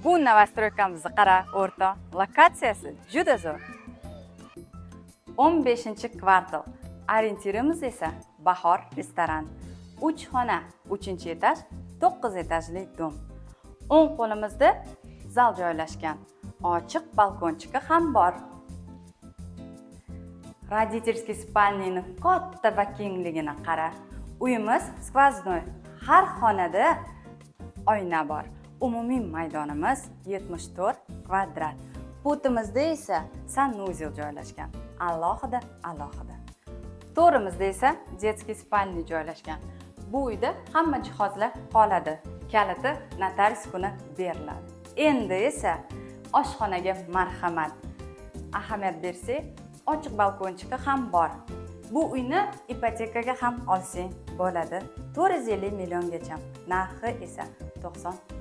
Bu новостройка mizni qara, o'rtoq, lokatsiyasi juda zo'r. 15-kvartal. Orientirimiz esa Bahor restoran. 3 xona, 3-этаж, 9 этаж li дом. O'ng qo'limizda zal joylashgan. Ochiq балкончик i ham bor. Родительский спальня ni katta va kengligini qara. Uyimiz сквозной. Har xonada oyna bor. Umumiy maydonimiz 74 kvadrat. Putimizda esa санузел joylashgan. Alohida, alohida. To'rimizda esa детский спальня joylashgan. Bu uyda hamma jihozlar qoladi. Kaliti notarius kuni beriladi. Endi esa oshxonaga marhamat. Ahamiyat bersak, ochiq балкончик i ham bor. Bu uyni ipotekaga ham olsang bo'ladi. 450 milliongacha. Narxi esa 90